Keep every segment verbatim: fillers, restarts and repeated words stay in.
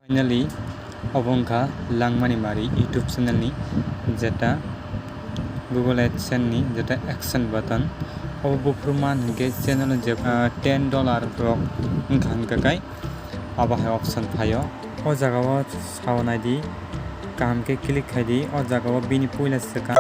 Finally, obo wngkha Langmani Mari YouTube channel ni jeta Google AdSense ni jeta action button. Obo buphuru man hinkhe channel o je, ah, ten dollar rok wngkha hinkhe kai abo hai option phaio. O jaga o sao naidi, kaham khe click khaidi, o jaga o bini puila swkang.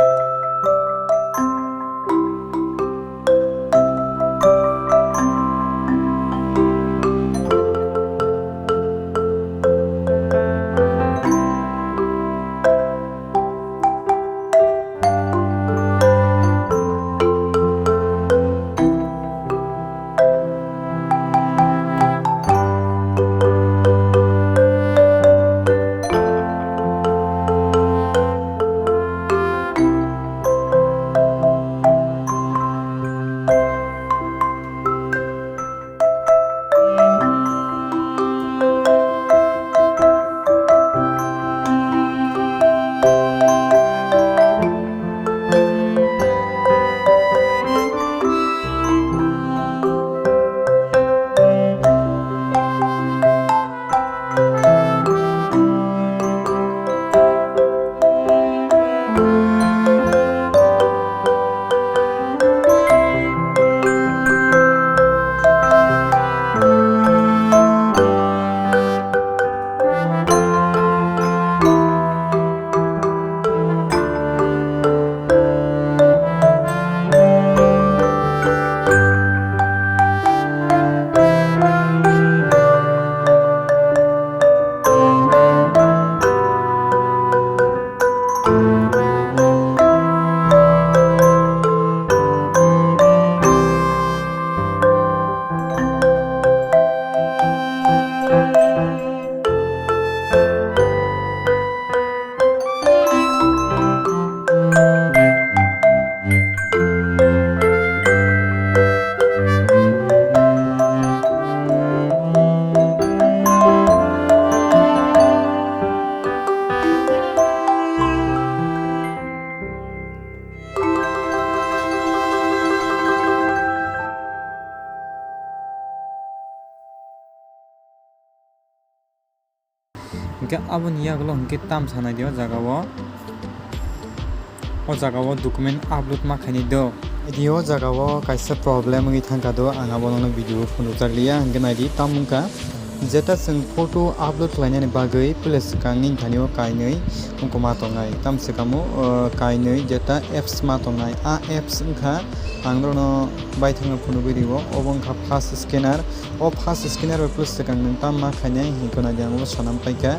Hinkhe aboni yagulo hinkhe tam sanai di o jaga o. O jaga o document upload ma khainai do. Di o jaga o kaisa problem wngwi thangkha do, ang abono video phunukjak liya, hinkhe nai di tam wngkha. Jeta chwng photo upload khlainani bagwi plus swkangni thani o kainwi wngkoma tongnai. Tam swkamo, o, kainwi jeta apps ma tongnai. A apps wngkha, ang norokno baithangno phunugwi rio, obo wngkha Fast Scanner. O Fast Scanner bai plus swkang nwng tam ma khainai hinkhe nai di ang obo sanam paikha.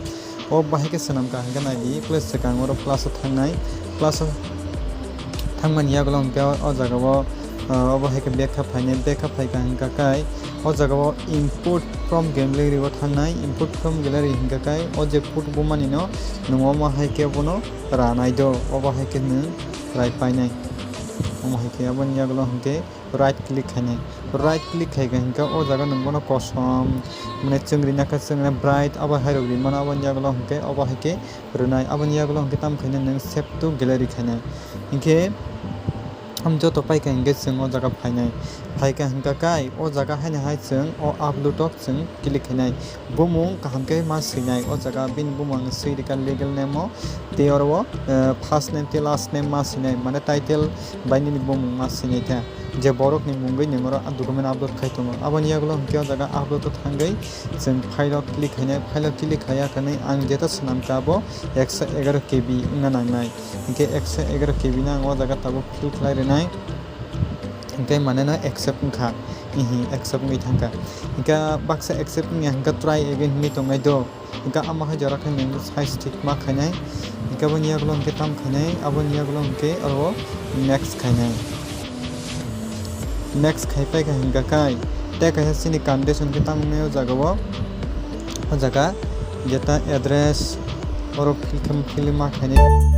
O bahai khe swnam kha hwnkhe nai di, plus swkang oro plus o thangnai, plus o thangmani yagulo hwnkhe o jaga o, ah, obo hai khe back kha phainai, back kha phaikha hwnkha kai o jaga o import from gallery o thangnai, import from gallery hwnkha kai o je photo bumani no nwng omo hai khe bono ranai do, obo hai khe nwng rai painai, omo hai khe aboni yagulo hwnkhe. Right click khainai, right click khaikha hinkhe o jaga nwng bono kosom, mane chwngri nakha chwngri bright abo hairok rimano aboni yagulo hinkhe obo haikhe rwnai, aboni yagulo hinkhe tamo khainai nwng save to gallery khainai. Hinkhe am joto paikha hinkhe chwng o jaga phainai, phaikha hinkha kai o jaga haino hai chwng o upload o chwng click khainai. Bumung kaham khe ma swinai, o jaga bini bumung ang swi rikha legal name o, tei oro o, eh, first name tei last name ma swinai, mane title bai nini bumung ma swinai kha. Je borok ni mungwi nwng oro document upload khai tongo, aboni yagulo hwnkhe o jaga upload o thangwi chwng file o click khainai, file o click khaiya khanwi ang jeta swnam kha abo ekso egaroh K B wngna nangnai, hinkhe ekso egaroh K B no ang o jaga tabuk fill khlai rwnai. Hinkhe mane no accept wngkha, hihi accept wngwi thangkha. Hinkhe baksa accept wngya hinkhe try again hinwi tongnai do. Hinkhe amo hai jora khe nwng size thik ma khainai. Hinkhe aboni yagulo hinkhe tam khainai, aboni yagulo hinkhe oro next khainai. Next khai paikha hinkha kai tei kaisa chini condition khe tam wngnai o jaga o. O jaga jeta address oro fill khe fill ma khainai.